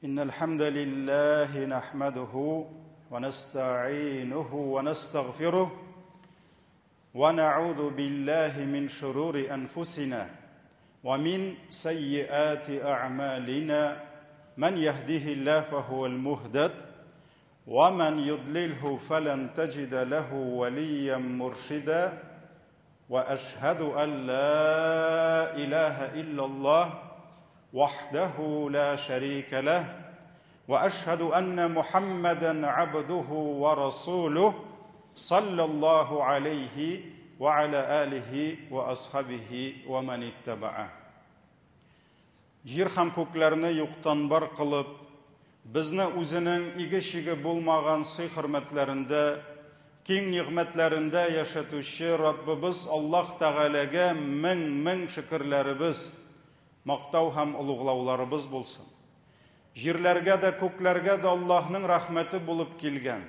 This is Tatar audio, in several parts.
إن الحمد لله نحمده ونستعينه ونستغفره ونعوذ بالله من شرور أنفسنا ومن سيئات أعمالنا من يهده الله فهو المهدد ومن يضلله فلن تجد له وليا مرشدا واشهد ان لا اله الا الله وحده لا شريك له واشهد ان محمدا عبده ورسوله صلى الله عليه وعلى اله واصحابه ومن اتبعه Җир һәм күкләрне юктан бар кылып, безне үзенең иге-чиге булмаган сый-хөрмәтләрендә, киң нигъмәтләрендә яшәтүче Раббыбыз Аллаһ Тәгаләгә мең-мең шөкерләребез, мактау һәм олуглауларыбыз булсын. Җирләргә дә, күкләргә дә Аллаһның рәхмәте булып килгән,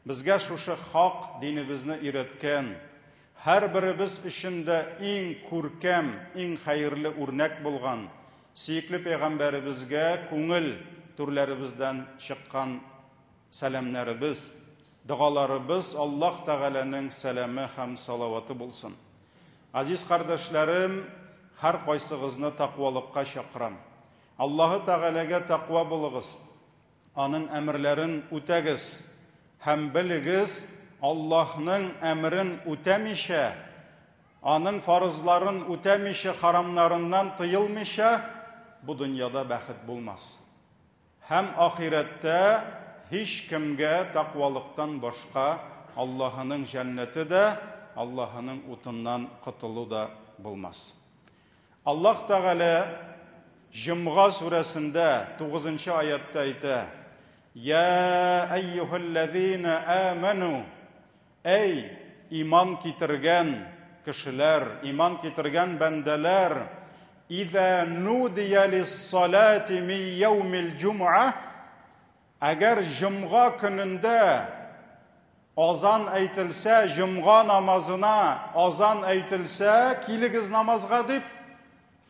безгә шушы хак динебезне өйрәткән, Һәрберебез өчен дә иң күркәм, иң хәерле үрнәк булган сөекле пәйгамбәребезгә күңел түрләребездән чыккан сәламнәребез, догаларыбыз Аллаһ Тәгаләнең сәламе һәм салаваты булсын. Азиз кардәшләрем, һәркайсыгызны тәкъвалыкка чакырам. Аллаһы Тәгаләгә тәкъва булыгыз. Аның әмерләрен үтәгез һәм белегез, Аллаһның әмерен үтәмичә, Аның фарызларын үтәмичә, харамнарыннан тыелмыйча, бу дөньяда бәхет булмас. Һәм ахирәттә һич кемгә тәкъвалыктан башка Аллаһының җәннәте дә, Аллаһының утыннан котылу да булмас. Аллаһ Тәгалә Җомга сүрәсендә 9 аятта әйтә: Я әйюһәлләзина аману Әй, иман китергән кешеләр, иман китергән бәндәләр, Иза нудия лис-салати мин яумил җумъа Әгәр җомга көнендә азан әйтелсә, җомга намазына азан әйтелсә, килегез намазга дип,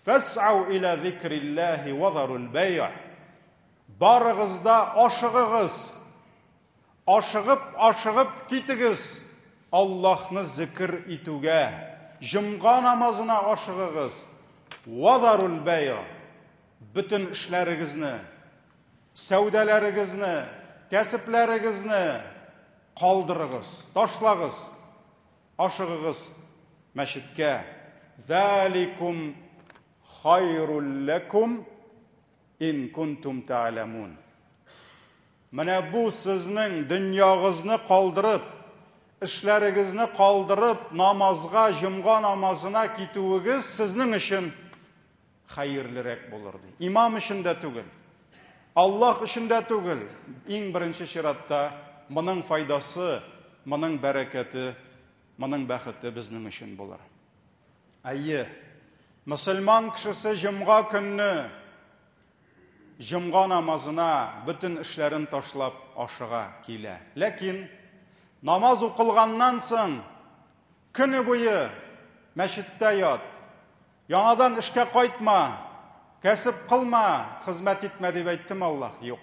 фәсау иля зикрилләһи ва зарул бәйъ. Барыгыз да ашыгыгыз. Ашыгып, ашыгып китегез Аллаһны зикр итүгә. Җомга намазына ашыгыгыз. Ва зарул бәйъ. Бөтен эшләрегезне Сәүдәләрегезне, кәсепләрегезне калдырыгыз, ташлагыз, ашыгыгыз мәчеткә. Заликум хайрул ләкум ин кунтум та'ламун. Менә бу сезнең дөньягызны калдырып, эшләрегезне калдырып, намазга, җомга намазына китүегез сезнең өчен хәерлерәк булыр ди. Имам өчен дә түгел, Аллаһ өчен дә түгел, иң беренче чиратта моның файдасы, моның бәрәкәте, моның бәхете безнең өчен булыр. Әйе, мөселман кешесе җомга көнне җомга намазына бөтен эшләрен ташлап ашыга килә. Ләкин намаз укылганнан соң көне буе мәчеттә ят, Яңадан эшкә кайтма, кәсеп кылма, хезмәт итмә дип әйттеме Аллаһ? Юк.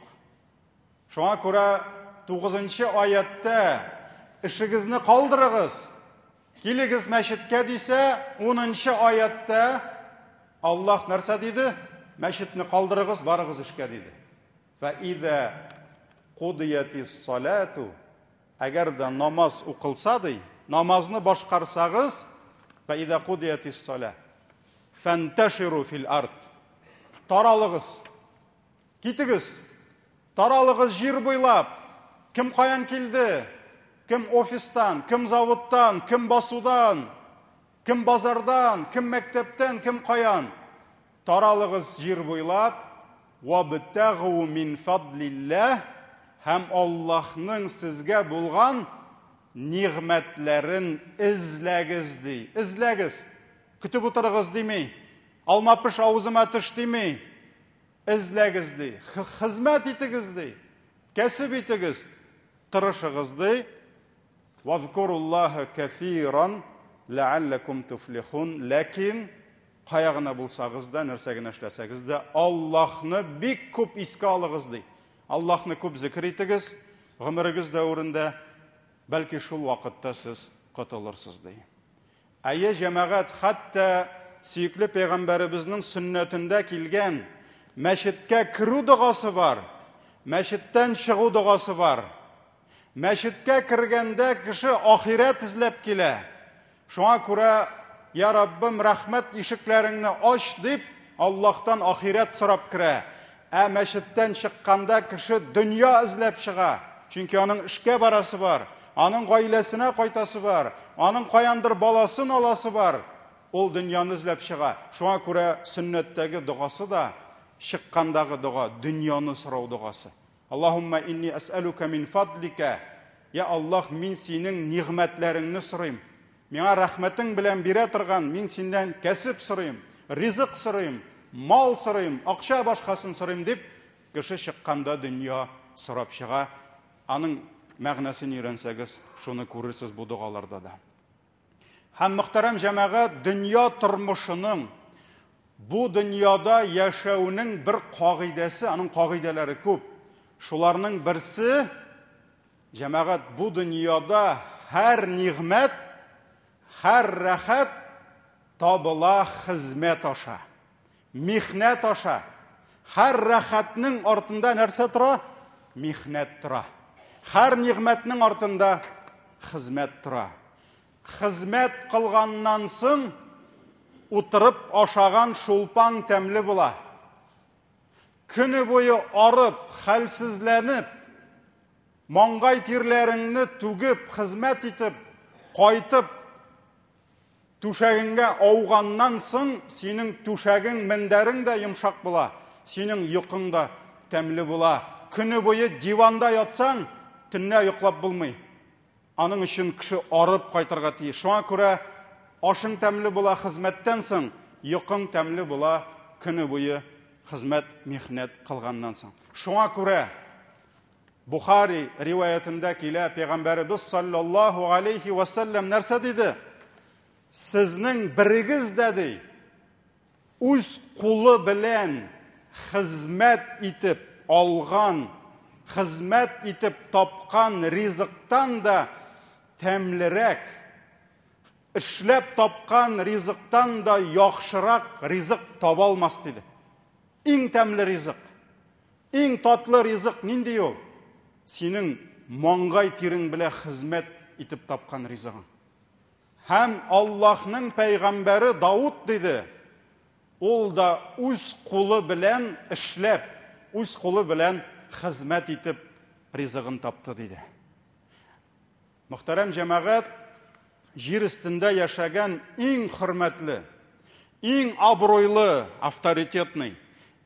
Шуңа күрә 9 аятта эшегезне калдырыгыз, килегез мәчеткә дисә, 10 аятта Аллаһ нәрсә диде? Мәчетне калдырыгыз, барыгыз эшкә диде. Фә иза кудиятис салату Әгәр дә намаз укылса, ди, намазны башкарсагыз, фә иза кудиятис сала, фәнтәширу фил ард. Таралыгыз. Китегез. Таралыгыз җир буйлап. Кем каян килде? Кем офистан, кем заводтан, кем басудан, кем базардан, кем мәктәптән, кем каян? Таралыгыз җир буйлап, вабтагу мин фадлилләһ, һәм Аллаһның сезгә булган нигъмәтләрен эзләгез, ди. Эзләгез. Көтеп утырыгыз дими. Алма пеш авызыма төш дими. Эзләгез ди. Хезмәт итегез ди. Кәсеп итегез. Тырышыгыз ди. Вазкуруллаһа кәфиран ләалләкум туфлихун. Ләкин. Кая гына булсагыз да, нәрсә генә эшләсәгез дә, Аллаһны бик күп искә алыгыз, ди. Аллаһны күп зикер итегез, гомерегез дәверендә, бәлки шул вакытта сез котылырсыз, ди. Әйе, җәмәгать, хәтта сөекле пәйгамбәребезнең сөннәтендә килгән мәчеткә керү догасы бар, мәчеттән чыгу догасы бар. Мәчеткә кергәндә кеше ахирәт эзләп килә. Шуңа күрә, Я Раббым, рәхмәт ишекләреңне ач дип, Аллаһтан ахирәт сорап керә. Ә мәчеттән чыкканда кеше дөнья эзләп чыга. Чөнки аның эшкә барасы бар, аның гаиләсенә кайтасы бар, аның каяндыр баласын аласы бар. Ул дөньяны эзләп чыга. Шуңа күрә сөннәттәге догасы да, чыккандагы дога, дөньяны сорау догасы. Аллаһумма инни әсәлүкә мин фадлика. Я Аллаһ, мин синең нигъмәтләреңне сорыйм. Миңа рәхмәтең белән бирә торган, мин синнән кәсеп сорыйм, ризык сорыйм, мал сорыйм, акча башкасын сорыйм дип, кеше чыкканда дөнья сорап чыга. Аның мәгънәсен өйрәнсәгез, шуны күрерсез бу догаларда да. Һәм мөхтәрәм җәмәгать, дөнья тормышының бу дөньяда яшәүнең бер кагыйдәсе, аның кагыйдәләре күп. Шуларның берсе, җәмәгать, бу дөньяда һәр нигъмәт, һәр рәхәт табыла хезмәт аша. Михнәт аша. Һәр рәхәтнең артында нәрсә тора? Михнәт тора. Һәр нигъмәтнең артында хезмәт тора. Хезмәт кылганнан соң утырып ашаган шулпаң тәмле була. Көне буе арып, хәлсезләнеп, маңгай тирләреңне түгеп, хезмәт итеп, кайтып, Түшәгеңгә ауганнан соң, синең түшәгең, мендәрең дә йомшак була, синең йокың да тәмле була. Көне буе диванда ятсаң, төнлә йоклап булмый. Аның өчен кеше арып кайтырга тиеш. Шуңа күрә ашың тәмле була хезмәттән соң, йокың тәмле була көне буе хезмәт, михнәт кылганнан соң. Шуңа күрә Бухари риваятендә килә, пәйгамбәребез саллаллаһу алейхи ва саллям нәрсә диде? Сезнең берегез дә ди, үз кулы белән хезмәт итеп алган, хезмәт итеп тапкан ризыктан да тәмлерәк, эшләп тапкан ризыктан да яхшырак ризык таба алмас диде. Иң тәмле ризык. Иң татлы ризык нинди ул? Синең маңгай тирең белән хезмәт итеп тапкан ризыгың. Һәм Аллаһның пәйгамбәре Дауд диде, ул да үз кулы белән эшләп, үз кулы белән хезмәт итеп ризыгын тапты диде. Мөхтәрәм җәмәгать, җир өстендә яшәгән иң хөрмәтле, иң абруйлы, авторитетный,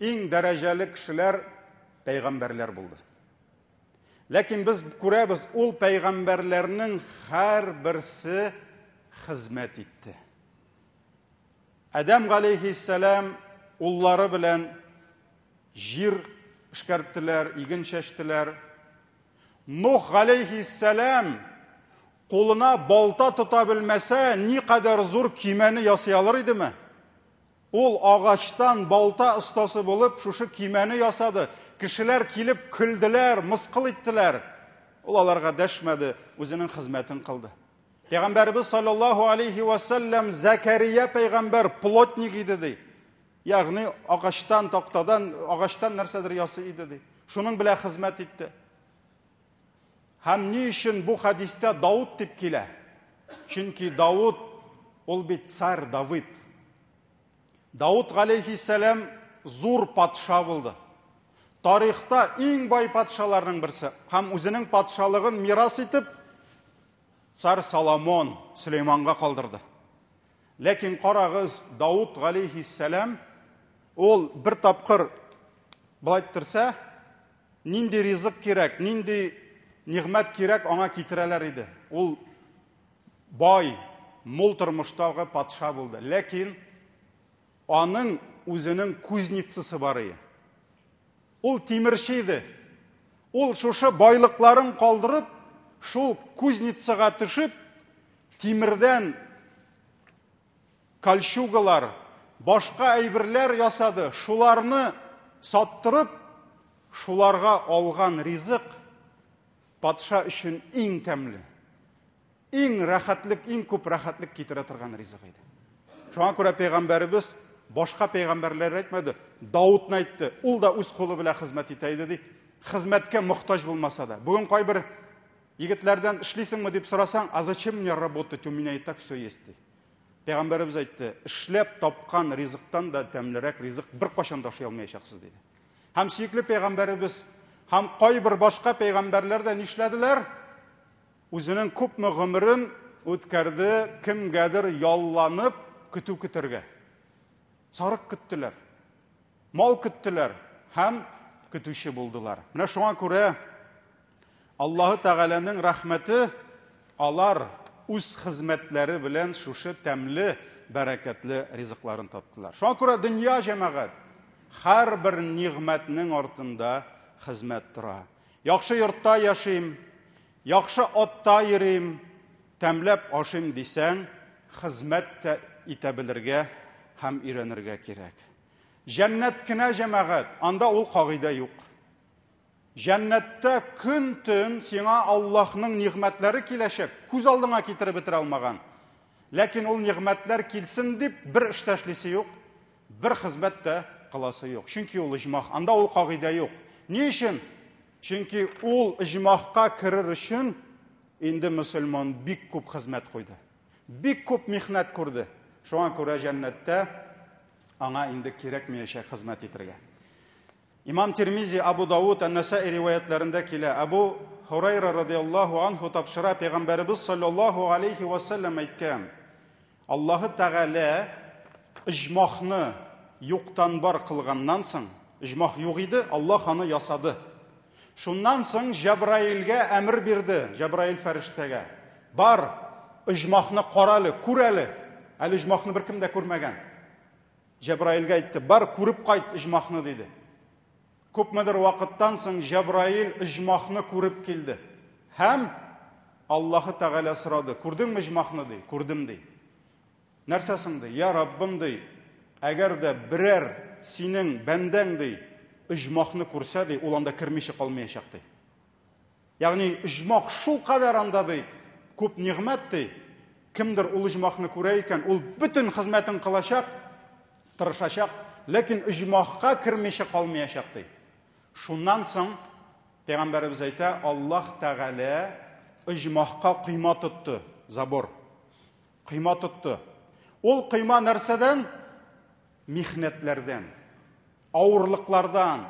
иң дәрәҗәле кешеләр пәйгамбәрләр булды. Ләкин без күрәбез, ул пәйгамбәрләрнең һәрберсе хезмәт итте. Адәм галәйһиссәлам уллары белән җир эшкәрттеләр, иген чәчтеләр. Нух галәйһиссәлам кулына балта тота белмәсә, никадәр зур көймәне ясый алыр идеме? Ул агачтан балта остасы булып, шушы көймәне ясады. Кешеләр килеп көлделәр, мыскыл иттеләр. Ул аларга дәшмәде, үзенең хезмәтен кылды. Пәйгамбәребез саллаллаһу алейхи ва саллям Закария пәйгамбәр плотник иде ди. Ягъни агачтан, тактадан, агачтан нәрсәдер ясый иде ди. Шуның белән хезмәт итте. Һәм ни өчен бу хәдистә Дауд дип килә? Чөнки Дауд ул бит царь Давид. Дауд галәйһиссәлам зур патша булды. Тарихта иң бай патшаларның берсе һәм үзенең патшалыгын мирас итеп царь Соломон Сөләйманга калдырды. Ләкин карагыз, Дауд галәйһиссәлам ул бер тапкыр былай иттерсә, нинди ризык кирәк, нинди нигъмәт кирәк, аңа китерәләр иде. Ул бай, мул тормыштагы патша булды. Ләкин аның үзенең кузницасы бар иде. Ул тимерче иде. Ул шушы байлыкларын калдырып, шул кузницага төшеп, тимердән кольчугалар, башка әйберләр ясады. Шуларны саттырып, шуларга алган ризык патша өчен иң тәмле, иң рәхәтлек, иң күп рәхәтлек китерә торган ризык иде. Шуңа күрә пәйгамбәребез башка пәйгамбәрләр әйтмәде, Даудны әйтте. Ул да үз кулы белән хезмәт итә иде ди. Хезмәткә мохтаҗ булмаса да. Бүген кайбер егетләрдән эшлисеңме дип сорасаң, а зачем мне работать, у меня и так все есть ди. Пәйгамбәребез әйтте, эшләп тапкан ризыктан да тәмлерәк ризык беркайчан да ашый алмаячаксыз диде. Һәм сөекле пәйгамбәребез һәм кайбер башка пәйгамбәрләр дә нишләделәр? Үзенең күпме гомерен үткәрде, кемгәдер ялланып көтү көтәргә. Сарык көттеләр. Мал көттеләр һәм көтүче булдылар. Менә шуңа күрә Аллаһы Тәгаләнең рәхмәте алар үз хезмәтләре белән шушы тәмле, бәрәкәтле ризыкларын таптылар. Шуңа күрә дөнья җәмәгать һәрбер нигъмәтнең артында хезмәт тора. Яхшы йортта яшим, яхшы атта йөрим, тәмләп ашыйм дисәң, хезмәт тә итә белергә һәм өйрәнергә кирәк. Җәннәт кенә җәмәгать, анда ул кагыйдә юк. Җәннәттә көн-төн сиңа Аллаһның нигъмәтләре киләчәк, күз алдыңа китереп бетерә алмаган. Ләкин ул нигъмәтләр килсен дип бер эш тә эшлисе юк, бер хезмәт тә кыласы юк. Чөнки ул оҗмах, анда ул кагыйдә юк. Ни өчен? Чөнки ул оҗмахка керер өчен инде мөселман бик күп хезмәт куйды. Бик күп михнәт күрде. Шуңа күрә җәннәттә аңа инде кирәкмәячәк хезмәт итәргә. Имам Тирмизи, Абу Давуд, Ән-Насаи риваятләрендә килә. Абу Һурайра радиаллаһу анху тапшыра, Пәйгамбәребез саллаллаһу алейхи ва сәлләм әйткән: Аллаһы Тәгалә иҗмахны юктан бар кылганнан соң, иҗмах юк иде, Аллаһ аны ясады. Шуннан соң Җәбраилгә әмер бирде, Җәбраил фәрештәгә. Бар, иҗмахны кара әле, күр әле. Әле иҗмахны беркем дә күрмәгән. Җәбраилгә әйтте, бар, күреп кайт оҗмахны, диде. Күпмедер вакыттан соң Җәбраил оҗмахны күреп килде. Һәм Аллаһы Тәгалә сорады, күрдеңме оҗмахны, ди. Күрдем, ди. Нәрсә соң, ди? Я Раббым, ди, әгәр дә берәр синең бәндәң, ди, оҗмахны күрсә, ди, ул анда кермичә калмаячак, ди. Ягъни оҗмах шул кадәр анда ди, күп нигъмәт ди. Кемдер ул оҗмахны күрә икән, ул бөтен хезмәтен кылачак, тырышачак, ләкин оҗмахка кермичә калмаячак ди. Шуннан соң пәйгамбәребез әйтә, Аллаһ Тәгалә оҗмахка койма тотты, забор. Койма тотты. Ул койма нәрсәдән? Михнәтләрдән. Авырлыклардан,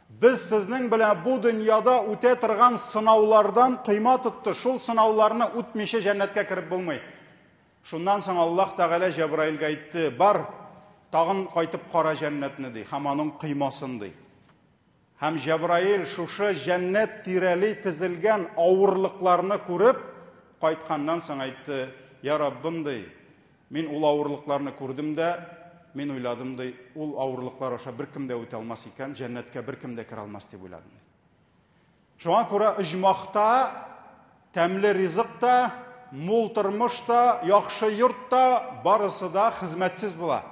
без сезнең белән бу дөньяда үтә торган сынаулардан койма тотты. Шул сынауларны үтмичә җәннәткә кереп булмый. Шуннан соң Аллаһ Тәгалә Җәбраилгә әйтте, бар, тагын кайтып кара җәннәтне ди, һәм аның коймасын ди. Һәм Җәбраил шушы җәннәт тирәли тезелгән авырлыкларны күреп, кайтканнан соң әйтте, Я Раббым, ди, мин ул авырлыкларны күрдем дә, мин уйладым, ди, ул авырлыклар аша беркем дә үтә алмас икән, җәннәткә беркем дә керә алмас дип уйладым. Шуңа күрә оҗмахта тәмле ризык та, мул тормыш та, яхшы йорт та барысы да хезмәтсез була.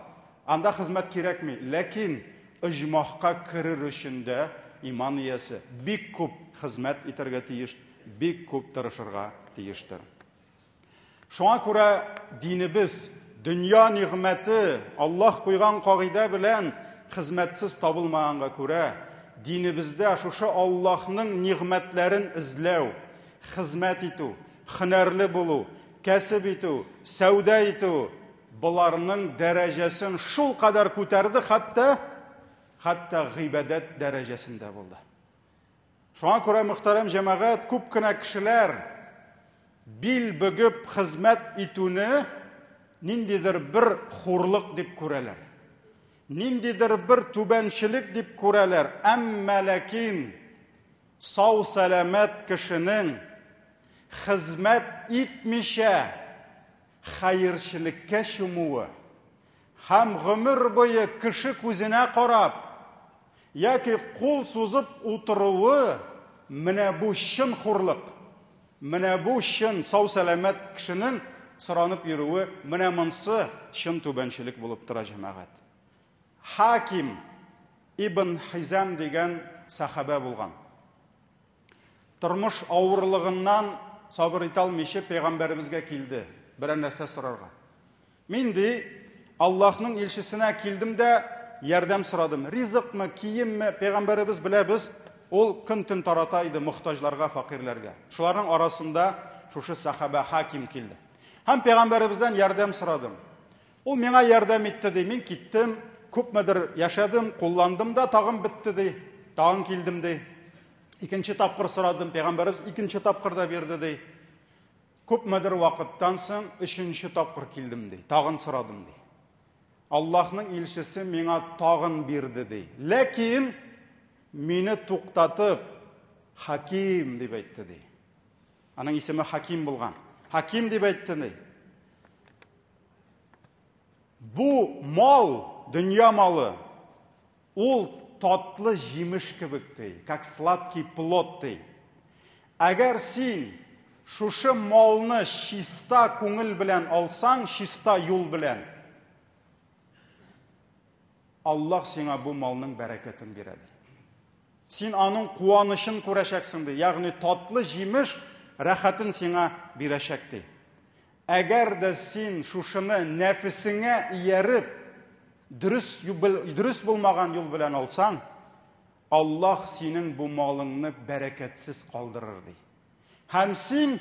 Анда хезмәт кирәкми. Ләкин оҗмахка керер өчен дә иман иясе бик күп хезмәт итәргә тиеш, бик күп тырышырга тиештер. Шуңа күрә динебез, дөнья нигъмәте, Аллаһ куйган кагыйдә белән хезмәтсез табылмаганга күрә, динебездә шушы Аллаһның нигъмәтләрен эзләү, хезмәт итү, һөнәрле булу, кәсеп итү, сәүдә итү, боларның дәрәҗәсен шул кадәр күтәрде, хәтта хәтта гыйбадәт дәрәҗәсендә булды. Шуңа күрә, мөхтәрәм җәмәгать, күп кенә кешеләр бил бөгеп хезмәт итүне ниндидер бер хурлык дип күрәләр. Ниндидер бер түбәнчелек дип күрәләр. Әмма ләкин сау сәламәт кешенең хезмәт итмичә хәерчелеккә чумуы һәм гомер буе кеше күзенә карап яки кул сузып утыруы менә бу чын хурлык. Менә бу чын сау-сәламәт кешенең соранып йөрүе, менә монсы чын түбәнчелек булып тора, җәмәгать. Хаким ибн Хизам дигән сахабә булган. Тормыш авырлыгыннан сабыр итә алмыйча пәйгамбәребезгә килде, берәр нәрсә сорарга. Мин ди, Аллаһның илчесенә килдем дә ярдәм сорадым. Ризыкмы, киемме, пәйгамбәребез беләбез, ул көн-төн тарата иде мохтаҗларга, факирләргә. Шуларның арасында шушы сахаба Хаким килде. Һәм пәйгамбәребездән ярдәм сорадым. Ул миңа ярдәм итте ди. Мин киттем, күпмедер яшәдем, кулландым да тагын бетте ди. Тагын килдем ди. Икенче тапкыр сорадым, пәйгамбәребез икенче тапкыр да бирде ди. Күпмедер вакыттан соң өченче тапкыр килдем ди. Тагын сорадым ди. Аллаһның илчесе миңа тагын бирде ди. Ләкин мине туктатып, Хаким дип әйтте ди. Аның исеме Хаким булган. Хаким дип әйтте ди. Бу мал, дөнья малы, ул татлы җимеш кебек ди, как сладкий плод ди. Әгәр син шушы малны чиста күңел белән алсаң, чиста юл белән, Аллаһ сиңа бу малның бәрәкәтен бирә ди. Син аның куанычын күрәчәксең ди. Ягъни татлы җимеш рәхәтен сиңа бирәчәк ди. Әгәр дә син шушыны нәфесеңә ияреп, дөрес, дөрес булмаган юл белән алсаң, Аллаһ синең бу малыңны бәрәкәтсез калдырыр ди. Һәм син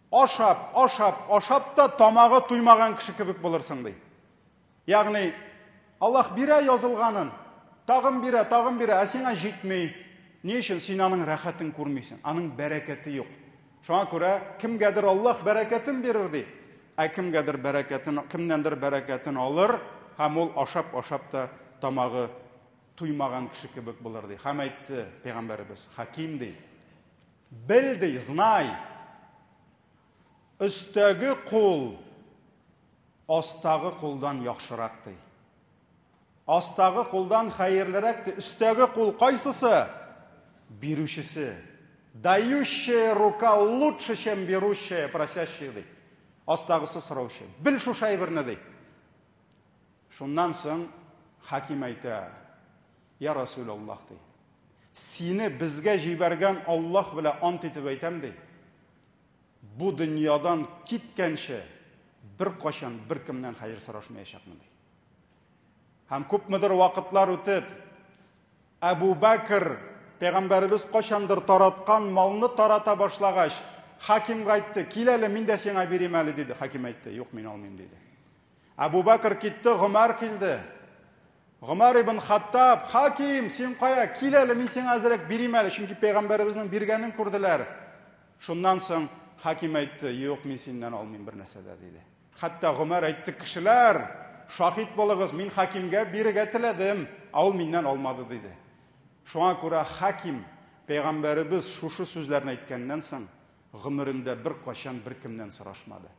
ашап, ашап, ашап та тамагы туймаган кеше кебек булырсың ди. Ягъни Аллаһ бирә язылганын, тагын бирә, тагын бирә, ә сиңа җитми. Ни өчен син аның рәхәтен күрмисең? Аның бәрәкәте юк. Шуңа күрә кемгәдер Аллаһ бәрәкәтен бирер ди, ә кемгәдер бәрәкәтен, кемнәндер бәрәкәтен алыр һәм ул ашап-ашап та тамагы туймаган кеше кебек булыр ди. Һәм әйтте пәйгамбәребез, Хаким ди. Бел ди, знай. Өстәге кул астагы кулдан яхшырак ди. Астагы кулдан хәерлерәк ди. Өстәге кул кайсысы? Бирүчесе. Дающая рука лучше, чем берущая, просящая ди. Астагысы сораучы. Бел шушы әйберне ди. Шуннан соң хаким әйтә, Я Расулаллах ди. Сине безгә җибәргән Аллаһ белән ант итеп әйтәм ди. Бу дөньядан киткәнче беркайчан беркемнән хәер сорашмаячакмын ди. Һәм күпмедер вакытлар үтеп, Әбу Бәкр пәйгамбәребез кайчандыр тараткан малны тарата башлагач, хакимгә әйтте, кил әле, мин дә сиңа бирим әле, диде. Хаким әйтте, юк, мин алмыйм, диде. Әбу Бәкр китте, Гомәр килде. Гомәр ибн Хаттаб, хаким, син кая? Кил әле, мин сиңа әзрәк бирим әле, чөнки пәйгамбәребезнең биргәнен күрделәр. Шуннан соң хаким әйтте, юк, мин синнән алмыйм бер нәрсә дә, диде. Хәтта Гомәр әйтте, кешеләр, шаһит булыгыз, мин хакимгә бирергә теләдем, ә ул миннән алмады, диде. Шуңа күрә хаким, пәйгамбәребез шушы сүзләрне әйткәннән соң, гомерендә беркайчан беркемнән сорашмады.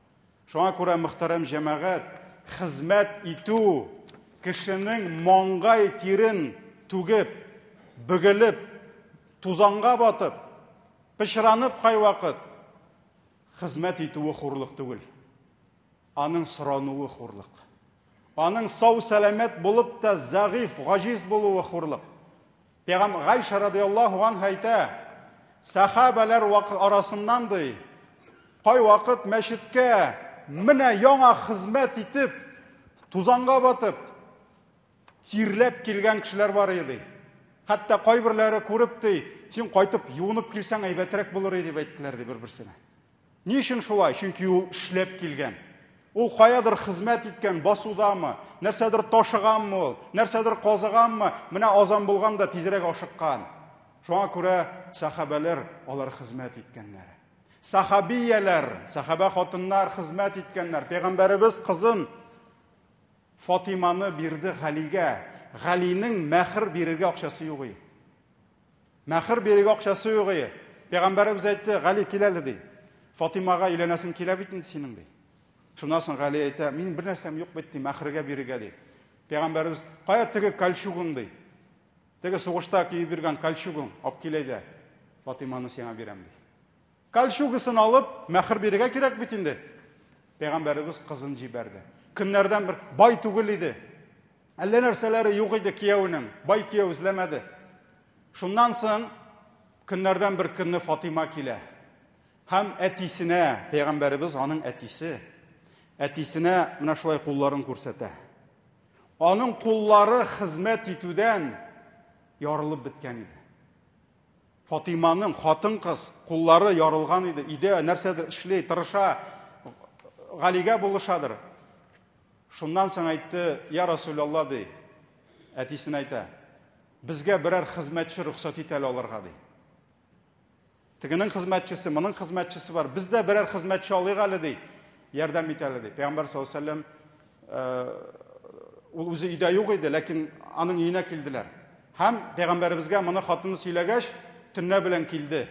Шуңа күрә, мөхтәрәм җәмәгать, хезмәт итү кешенең маңгай тирен түгеп, бөгелеп, тузанга батып, пычранып кайвакыт хезмәт итүе хурлык түгел. Аның сорануы хурлык. Аның сау-сәламәт булып та зәгыйф, гаҗиз булуы хурлык. Пәйгам Гайша радиаллаһу анха әйтә, сәхабәләр арасыннан ди, кайвакыт мәчеткә менә яңа хезмәт итеп, тузанга батып, тирләп килгән кешеләр бар иде. Хәтта кайберләре күреп ди, син кайтып юынып килсәң әйбәтрәк булыр иде дип әйттеләр ди бер-берсенә. Ни өчен шулай? Чөнки ул эшләп килгән. Ул каядыр хезмәт иткән, басудамы, нәрсәдер ташыганмы ул, нәрсәдер казыганмы, менә азан булган да тизрәк ашыккан. Шуңа күрә сәхабәләр алар хезмәт иткәннәр. Сахабияләр, сахаба хатыннар хезмәт иткәннәр. Пәйгамбәребез кызын Фатиманы бирде Галигә. Галинең мәхер бирергә акчасы юк иде. Мәхер бирергә акчасы юк ие. Пәйгамбәребез әйтте, Гали кил әле ди. Фатимага өйләнәсең килә бит инде синең ди. Шуннан соң Гали әйтә, минем бер нәрсәм юк бит ди, мәхергә бирергә ди. Пәйгамбәребез, кая теге кольчугың ди. Теге сугышта киеп йөргән кольчугың, алып кил әйдә. Фатиманы сиңа бирәм ди. Кольчугысын алып, мәхер бирергә кирәк бит инде. Пәйгамбәребез кызын җибәрде. Көннәрдән бер бай түгел иде. Әллә нәрсәләре юк иде кияүнең. Бай кияү эзләмәде. Шуннан соң көннәрдән бер көнне Фатыйма килә. Һәм әтисенә, пәйгамбәребез аның әтисе, әтисенә менә шулай кулларын күрсәтә. Аның куллары хезмәт итүдән ярылып беткән иде. Фатыйманың хатын-кыз куллары ярылган иде. Өйдә нәрсәдер эшли, тырыша, Галигә булышадыр. Шуннан соң әйтте, я Расулалла, ди. Әтисенә әйтә, безгә берәр хезмәтче рөхсәт ит әле алырга, ди. Тегенең хезмәтчесе, моның хезмәтчесе бар. Без дә берәр хезмәтче алыйк әле, ди. Ярдәм ит әле, ди. Пәйгамбәр саллаллаһу алейһи ул үзе өйдә юк иде, ләкин аның өенә килделәр. Һәм пәйгамбәребезгә моны хатыны сөйләгәч, төнлә белән килде.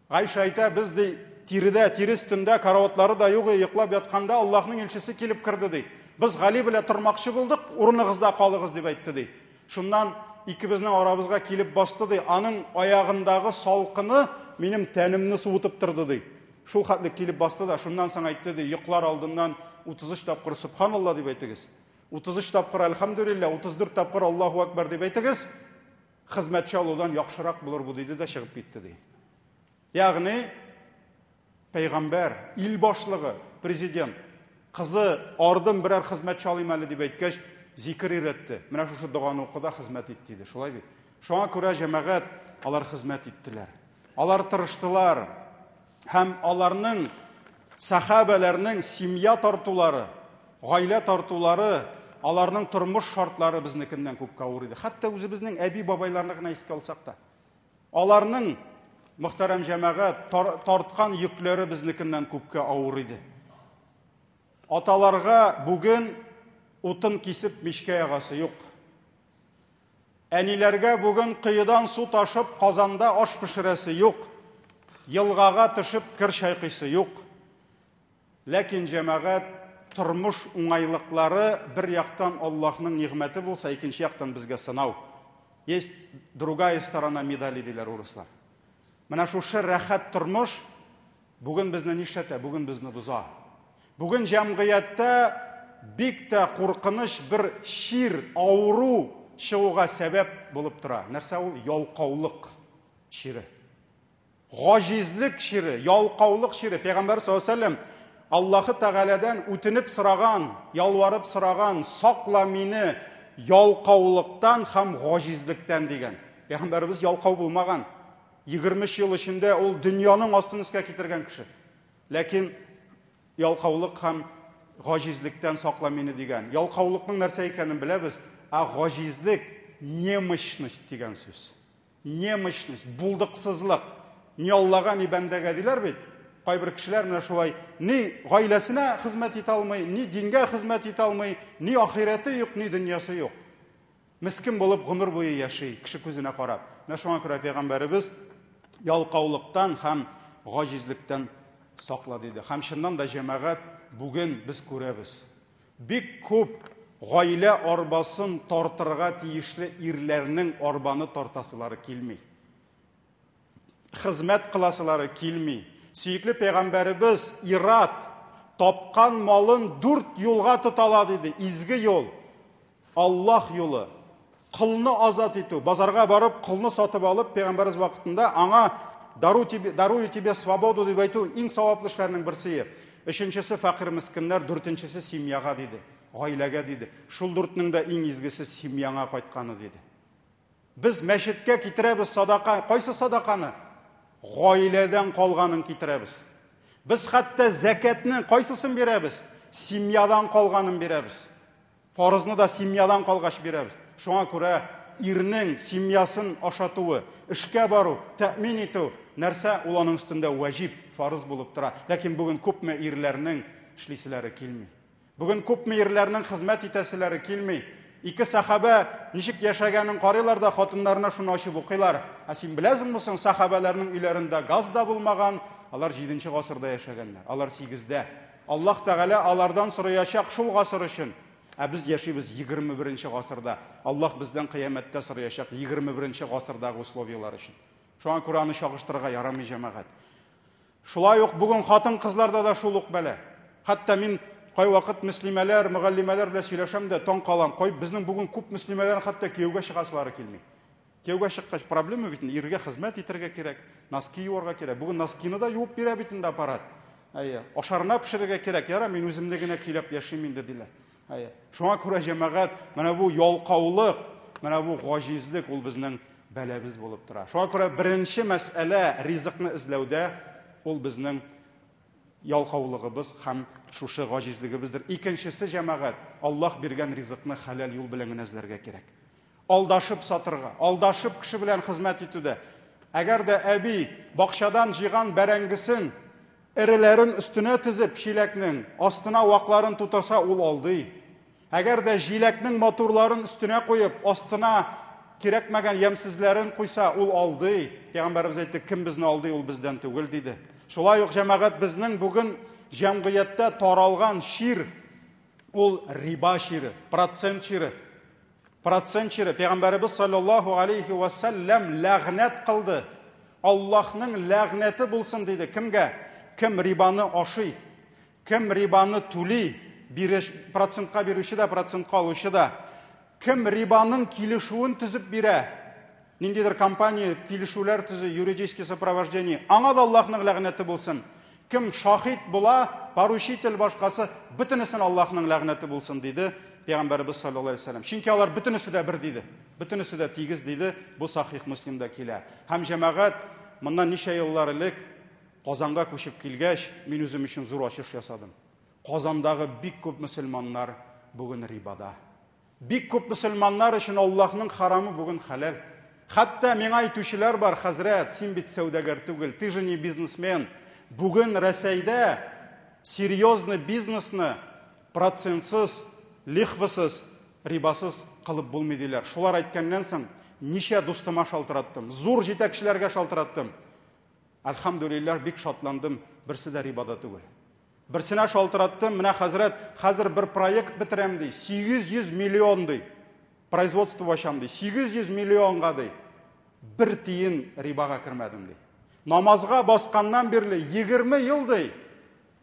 Гайша әйтә, без ди, тиредә, тире өстендә караватлары да юк, йоклап ятканда Аллаһның илчесе килеп керде ди. Без Гали белән тормакчы булдык, урыныгызда калыгыз дип әйтте ди. Шуннан икебезнең арабызга килеп басты ди. Аның аягындагы салкыны минем тәнемне суытып торды ди. Шул хәтле килеп басты да, шуннан соң әйтте ди, йоклар алдыннан 33 тапкыр Субханалла дип әйтегез. 33 тапкыр Әлхәмдүлилләһ, 34 тапкыр Аллаһу Акбар дип әйтегез. Хезмәтче алудан яхшырак булыр бу диде дә чыгып китте ди. Ягъни пәйгамбәр, ил башлыгы, президент, кызы ардым берәр хезмәтче алыйм әле дип әйткәч, зикер өйрәтте. Менә шушы доганы укы да хезмәт ит диде. Шулай бит. Шуңа күрә җәмәгать алар хезмәт иттеләр. Алар тырыштылар. Һәм аларның сәхабәләрнең семья тартулары, гаилә тартулары, аларның тормыш шартлары безнекеннән күпкә авыр иде. Хәтта үзебезнең әби-бабайларны гына искә алсак та. Аларның, мөхтәрәм җәмәгать, тарткан йөкләре безнекеннән күпкә авыр иде. Аталарга бүген утын кисеп мичкә ягасы юк. Әниләргә бүген коедан су ташып казанда аш пешерәсе юк. Елгага төшеп кер чайкыйсы юк. Ләкин җәмәгать тормыш уңайлыклары бер яктан Аллаһның нигъмәте булса, икенче яктан безгә сынау. Есть другая сторона медали диләр урыслар. Менә шушы рәхәт тормыш бүген безне нишләтә? Бүген безне боза. Бүген җәмгыятьтә бик тә куркыныч бер чир, авыру чыгуга сәбәп булып тора. Нәрсә ул? Ялкаулык чире. Гаҗизлек чире, ялкаулык чире. Пәйгамбәр саллаллаһу алейһи вәсәлләм Аллаһы Тәгаләдән үтенеп сораган, ялварып сораган, сакла мине ялкаулыктан һәм гаҗизлектән дигән. Пәйгамбәребез ялкау булмаган. 23 ел эчендә ул дөньяның астын өскә китергән кеше. Ләкин ялкаулык һәм гаҗизлектән сакла мине дигән. Ялкаулыкның нәрсә икәнен беләбез, ә гаҗизлек немощность дигән сүз. Немощность, булдыксызлык. Ни Аллага, ни бәндәгә диләр бит. Кайбер кешеләр менә шулай ни гаиләсенә хезмәт итә алмый, ни дингә хезмәт итә алмый, ни ахирәте юк, ни дөньясы юк. Мескен булып гомер буе яши, кеше күзенә карап. Менә шуңа күрә пәйгамбәребез ялкаулыктан һәм гаҗизлектән сакла диде. Һәм чыннан да җәмәгать бүген без күрәбез. Бик күп гаилә арбасын тартырга тиешле ирләрнең арбаны тартасылары килми. Хезмәт кыласылары килми. Сөекле пәйгамбәребез ират тапкан малын дүрт юлга тотала диде. Изге юл. Аллаһ юлы. Колны азат итү. Базарга барып, колны сатып алып, пәйгамбәребез вакытында аңа дару тебе, дарую тебе свободу дип әйтү иң саваплы эшләрнең берсе. Өченчесе фәкыйрь мескеннәр, дүртенчесе семьяга диде. Гаиләгә диде. Шул дүртнең дә иң изгесе семьяңа кайтканы диде. Без мәчеткә китерәбез садака. Кайсы садаканы? Гаиләдән калганын китерәбез. Без хәтта зәкәтне кайсысын бирәбез? Семьядан калганын бирәбез. Фарызны да семьядан калгач бирәбез. Шуңа күрә ирнең семьясын ашатуы, эшкә бару, тәэмин итү нәрсә ул аның өстендә вәҗиб, фарыз булып тора. Ләкин бүген күпме ирләрнең эшлиселәре килми. Бүген күпме ирләрнең хезмәт итәселәре килми. Ике сәхабә ничек яшәгәнен карыйлар да хатыннарына шуны ачып укыйлар. Ә син беләсеңме соң, сәхабәләрнең өйләрендә газ да булмаган, алар 7 гасырда яшәгәннәр, алар 8-дә. Аллаһ Тәгалә алардан сораячак шул гасыр өчен. Ә без яшибез 21 гасырда. Аллаһ бездән кыямәттә сораячак 21 гасырдагы условияләр өчен. Шуңа күрә аны чагыштырырга ярамый, җәмәгать. Шулай ук бүген хатын-кызларда да шул ук бәла. Хәтта мин кайвакыт мөслимәләр, мөгаллимәләр белән сөйләшәм дә таң калам. Кай безнең бүген күп мөслимәләрнең хәтта кияүгә чыгасылары килми. Кияүгә чыккач проблема бит инде, иргә хезмәт итәргә кирәк, носки юарга кирәк. Бүген носкины да юып бирә бит инде аппарат. Әйе, ашарына пешерергә кирәк. Яра, мин үземне генә көйләп яшим инде диләр. Әйе. Шуңа күрә җәмәгать, менә бу ялкаулык, менә бу гаҗизлек ул безнең бәлабез булып тора. Шуңа күрә беренче мәсьәлә ризыкны эзләүдә ул безнең ялкаулыгыбыз һәм шушы гаҗизлегебездер. Икенчесе җәмәгать, Аллаһ биргән ризыкны хәләл юл белән генә эзләргә кирәк. Алдашып сатырга, алдашып кеше белән хезмәт итүдә. Әгәр дә әби бакчадан җыйган бәрәңгесен, эреләрен өстенә тезеп чиләкнең, астына вакларын тутырса, ул алдый. Әгәр дә җиләкнең матурларын өстенә куеп, астына кирәкмәгән ямьсезләрен куйса, ул алдый. Пәйгамбәребез әйтте, кем безне алдый, ул бездән түгел, диде. Шулай ук җәмәгать безнең бүген җәмгыятьтә таралган чир, ул риба чире, процент чире. Процент чире. Пәйгамбәребез саллаллаһу алейхи ва сәлләм ләгънәт кылды. Аллаһның ләгънәте булсын диде. Кемгә? Кем рибаны ашый, кем рибаны түли, биреш, процентка бирүче дә, процентка алучы да. Кем рибаның килешүен төзеп бирә, ниндидер компания килешүләр төзи, юридический сопровождение, аңа да Аллаһның ләгънәте булсын. Кем шаһит була, поручитель башкасы, бөтенесен Аллаһның ләгънәте булсын, диде Пәйгамбәребез саллаллаһу алейһи вәсәлләм. Чөнки алар бөтенесе дә бер диде. Бөтенесе дә тигез диде. Бу сахих Муслимда килә. Һәм җәмәгать моннан ничә еллар элек Казанга күчеп килгәч, мин үзем өчен зур ачыш ясадым. Казандагы бик күп мөселманнар бүген рибада. Бик күп мөселманнар өчен Аллаһның харамы бүген хәләл. Хәтта миңа әйтүчеләр бар, хәзрәт, син бит сәүдәгәр түгел, ты же не бизнесмен. Бүген Рәсәйдә серьезный бизнесны процентсыз, лихвасыз, рибасыз кылып булмый диләр. Шулар әйткәннән соң, ничә дустыма шалтыраттым, зур җитәкчеләргә шалтыраттым. Әлхәмдүлилләһ, бик шатландым, берсе дә рибада түгел. Берсенә шалтыраттым, менә хәзрәт, хәзер бер проект бетерәм ди, 800 миллион ди. Производство ачам ди, 800 миллионга ди. Бер тиен рибага кермәдем ди. Намазга басканнан бирле 20 ел ди.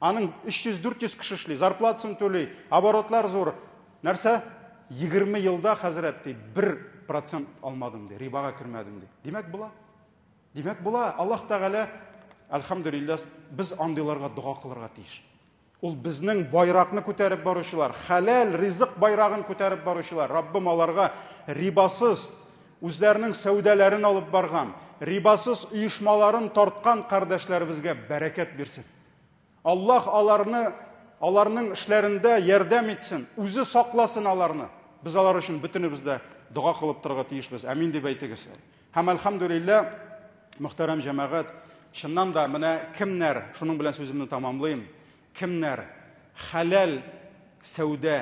Аның 300-400 кеше эшли, зарплатасын түли, оборотлар зур. Нәрсә? 20 елда хәзрәт ди, 1% алмадым ди, рибага кермәдем ди. Димәк, була. Димәк, була. Аллаһ Тәгалә, әлхәмдүлилләһ, без андыйларга дога кылырга тиеш. Ул безнең байракны күтәреп баручылар, хәләл ризык байрагын күтәреп баручылар. Раббым аларга рибасыз үзләренең сәүдәләрен алып барган, рибасыз оешмаларын тарткан кардәшләребезгә бәрәкәт бирсен. Аллаһ аларны аларның эшләрендә ярдәм итсен, үзе сакласын аларны. Без алар өчен бөтенебез дә дога кылып торырга тиешбез. Амин дип әйтегез. Һәм әлхәмдүлилләһ, мөхтәрәм җәмәгать, чыннан да менә кемнәр, шуның белән сүземне тамамлыйм, кемнәр хәләл сәүдә,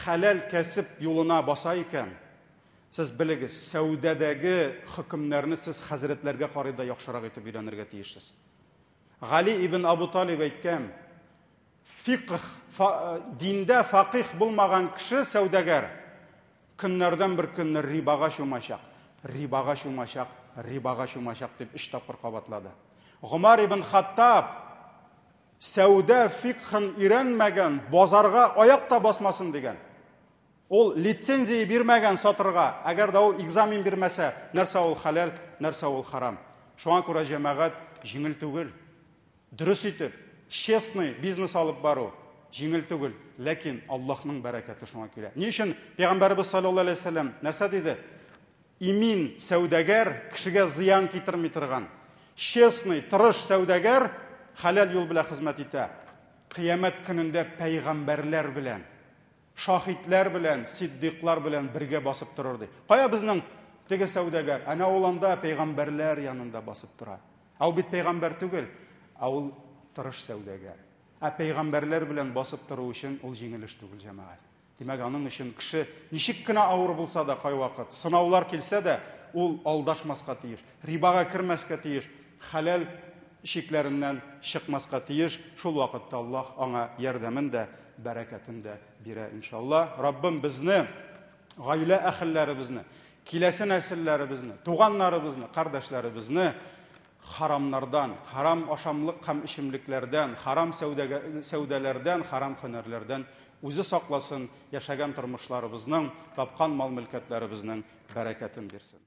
хәләл кәсеп юлына баса икән, сез белегез, сәүдәдәге хөкемнәрне сез хәзрәтләргә карый да яхшырак итеп өйрәнергә тиешсез. Гали ибн Абу Талиб әйткән, фикх, фа, диндә факих булмаган кеше сәүдәгәр көннәрдән бер көнне рибага чумачак, рибага чумачак, рибага чумачак дип өч тапкыр кабатлады. Гомар ибн Хаттаб сәүдә фикхын өйрәнмәгән, базарга аяк та басмасын дигән. Ул лицензия бирмәгән сатырга, әгәр дә ул экзамен бирмәсә, нәрсә ул хәләл, нәрсә ул харам. Шуңа күрә җәмәгать җиңел түгел. Дөрес итеп, честный бизнес алып бару җиңел түгел, ләкин Аллаһның бәрәкәте шуңа килә. Ни өчен Пәйгамбәребез саллаллаһу алейһи вәсәлләм нәрсә диде? Имин сәүдәгәр кешегә зыян китерми торган. Честный, тырыш сәүдәгәр хәләл юл белән хезмәт итә. Кыямәт көнендә пәйгамбәрләр белән Шаһитләр белән, сиддыйклар белән бергә басып торыр, ди. Кая безнең теге сәүдәгәр? Әнә ул анда пәйгамбәрләр янында басып тора. Ә ул бит пәйгамбәр түгел, ә ул тырыш сәүдәгәр. Ә пәйгамбәрләр белән басып тору өчен ул җиңел эш түгел, җәмәгать. Димәк, аның өчен кеше ничек кенә авыр булса да кайвакыт, сынаулар килсә дә, ул алдашмаска тиеш, рибага кермәскә тиеш, хәләл чикләреннән чыкмаска тиеш, шул вакытта Аллаһ аңа ярдәмен дә, бәрәкәтен дә бирә, иншалла. Раббым безне, гаилә әһелләребезне, киләсе нәселләребезне, туганнарыбызны, кардәшләребезне Харамнардан, харам ашамлык һәм эчемлекләрдән, харам сәүдәләрдән, харам һөнәрләрдән үзе сакласын, яшәгән тормышларыбызның, тапкан мал-мөлкәтләребезнең бәрәкәтен бирсен.